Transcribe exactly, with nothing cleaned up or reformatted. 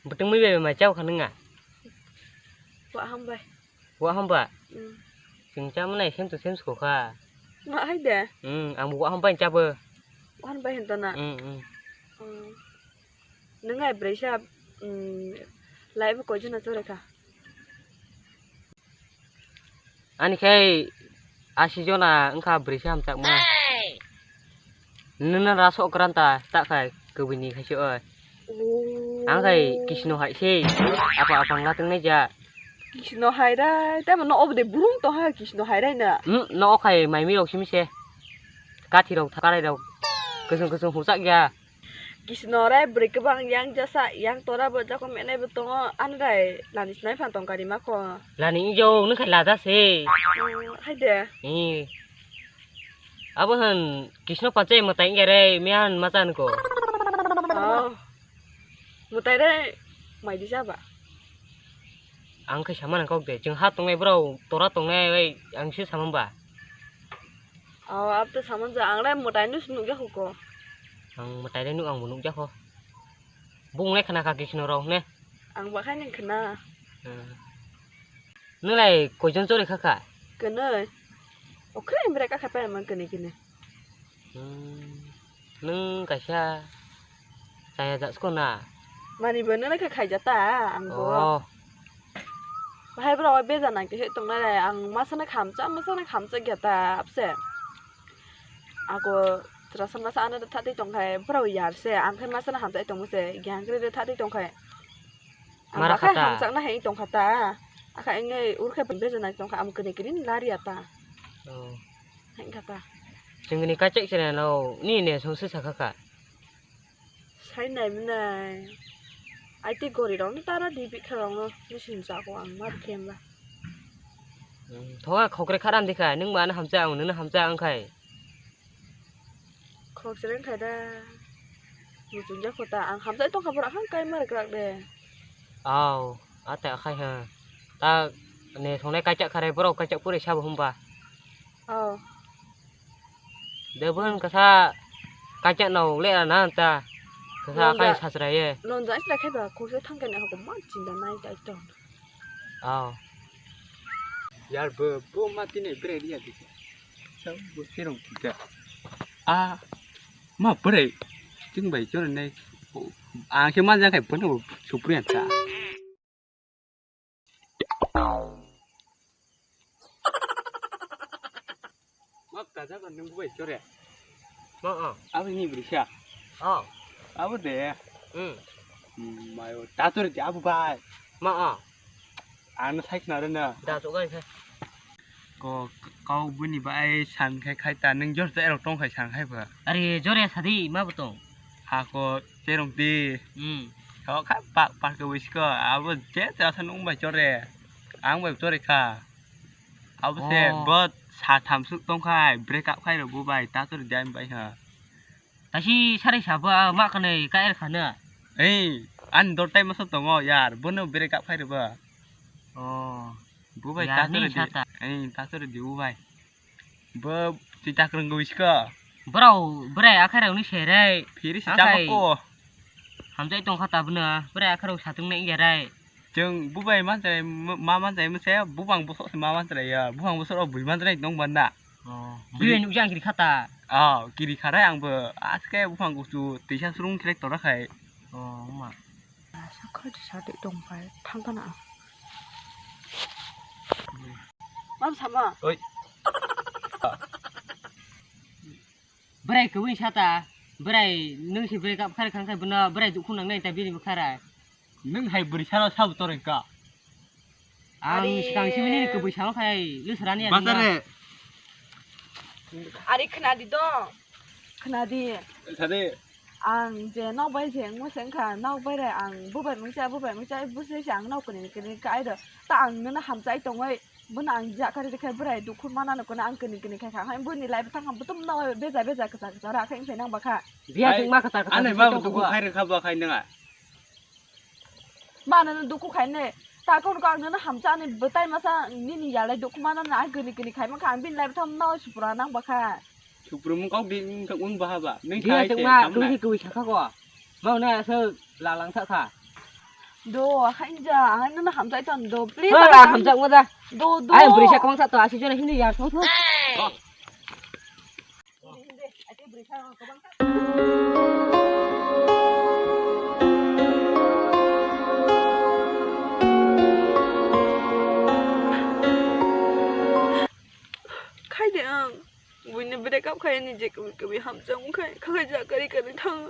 Bwtwngwi bai mai chao kha nwnga. Wa hambai. Wa hamba? Hmm. Chwng chama nai sem to sem sko kha. Ma hai de? Hmm, ang bo wa hambai chabo. Wa hambai hinto na? Hmm, hmm. Hmm. Nwngai brei sa, hmm, lai bo koi jona chore kha. Ani khai asi jona wngkha brisa hamjakma. Nini ra sok kwran ta, ta khai kwbwini khai se oi. Oh. Ang khai kisno hai se, apa apa wngla tongnai ja. Kisno hai rai, tamo no obde burung to ha kisno hai rai na. Hmm, no khai mai mi rok simi se. Kathi rok thakarai rok. Kusung kusung huchak ya. Kisno rai bwrwi kwbang yang jasa, yang tora bo jako menai bo tongo, ani rai lani sinai phan tong kari ma kho. Lani injo nung khai lada se. Hmm, hai de. Ee. Abo han Kisno panchai mwtai inge re miyan machan ko. Oh. Mwtai re mai di jaba. Ang khai sama nang kok de, chwng ha tongnai bro, tora tongnai bai ang se sama ba. Oh, abo to saman ja, ang le mwtai no se nukya kho ko. Ang mwtai le nuk, ang bo nukya kho. Bung le khna kha Kisno rok ne. Ang ba khai ni khna. Hmm. Nung lai koijon chori kha kha? Kwnwi. Okhre bwrwi ka kha pai man kwnwi kwnwi. Hmm. Nung kaisa chaya jak sko na? Mani bo nana khe khaija ta ang bo. Oh. Bahai bro beja nang khe tongnai rai ang masana khamcha masana khamcha gya ta abse. Ako trasa masa ano tha twi tong khai bro yar se ang khai masana hamcha tong se gyang kre tha twi tong khai. Ang Mara bakha khata. Hamchakna hai tong kha ta. Akha inge ur khai beja nang tong kha am kene kene lari ata. Oh. Hai kha ta. Chingni kachek chene no ni ne song se sakha kha. Sai nai mwnai. Ai tei gori rok ni tara di bikha rok no ni sin jako ang ma khe ba. Hmm, thoga khokre kharam dikha, nung ba ano hamcha ang, nung hamcha ang khai. Khokre khai da. Muchung ja kho ta, ang hamcha tong kha bora hang kai mar krak de. Aw, ate akhai ha. Ta ne thongnai kaichak khare borok kaichak puri sabo hum ba. Aw. Debon kasa kaichak no le na ta. Kasa Nonja. Akhai sasra ye. Nonja isra khai ba khokre thang kane hoko man chinda nai tai tong. Aw. Yar bo, bo ma tine bere dia dikhe. Sa bo terong kita. A, ma bere. Ting bai chore nai. Ang khe man jang khai bono supriyan ta. Ma kaja ba nung bai chore. Ma, ah. Abo ni brisa. Ah. Abo de. Hmm. Hmm, mayo. Tator di abo bai. Ma, ah. Ano sai khna rena. Da so gai khai. Ko kau buni bai san khai khai ta nung jor ta erok tong khai san khai ba. Are jore sadi ma butong. Ha ko terong di. Hmm. Ko kha pak pak ko wis ko. Abo je ta san ung bai chore. Ang bai chore kha. Abo se Oh. Bo sa tham suk tong khai, break up khai rw bo bai, ta chwrwi di ani bai ha. Taisi sarai sa ba ma khanai ka er khana. Ei, ani dor tai masa tongo yar, bono break up khai rw ba. Oh. Bo bai Ya, ta ni chwrwi di. Sata. Ei, ta chwrwi di bo bai. Bo si ta kwrwng gwi sko. Bwrao, bwrai akhai rok ni serai. Phiri si Akhai. Chama ko. Hamjai tong kha tabwno, bwrai akhai rok satung nai ya rai. Chwng bubai manchai, ma manchai mase, bubang bosok se ma manchai ya, bubang bosok rok bui manchai tong banda. Oh, bui nukjang kiri khata. Oh, kiri kharai ang bo, aske bubang gusu, tisa surung kiri tora khai. Oh, ma. Sakha di sadi tong pai, thang kana. Mam sama. Oi. Bwrai kubui sata, bwrai nung si bwrai kap khari khang khai bono bwrai dukhu nang nai ta bini bwkhara. Nung hai bwrwi salo sabo toroi ka. Ang Ari. Sikang simi nini kubui salo khai lusrani ya. Bazar nung re. Ari khna di do. Khna di. Sade. Ang je nok bai je wngmo se wngkha, nok bai re ang bubai mungsa, bubai mungsa, busi se ang nok kini kini kai do. Ta ang nono hamchai tongoi. Bono ang ja kari rikha bwrai dukhu mana no kono ang kini kini khai kha. Hai boni life thang kha butum no beja beja kwchar kwchar ra khai phai nang ba kha. Biya Hai, jing ma kwchar kwchar ane ma khai dukhu tong khai rikha ba khai nang a. Mana no dukhu khai ne. Ta kon ko ang no hamcha ani bwtai masa nini yalai dukhu mana no ang kini kini khai ma kha ang bini life thang no supra nang ba kha. Supra mung kok di wng kha wng ba ha ba. Nang Biya khai jing se ma kam na. Kwi kwi sakha ko. Mau na so lalang sakha. Do, khainja, ang nono hamjai tong do. Please, Hoi, ang ang hamjakma da. Do, do. Ai, bwrwi sa kwbangsa to, aswk jona himdi yar thong thong. Khai de ang. Buini break up khai ani je kabi kabi hamjak wngkhai, khakhai ja kari kari thang.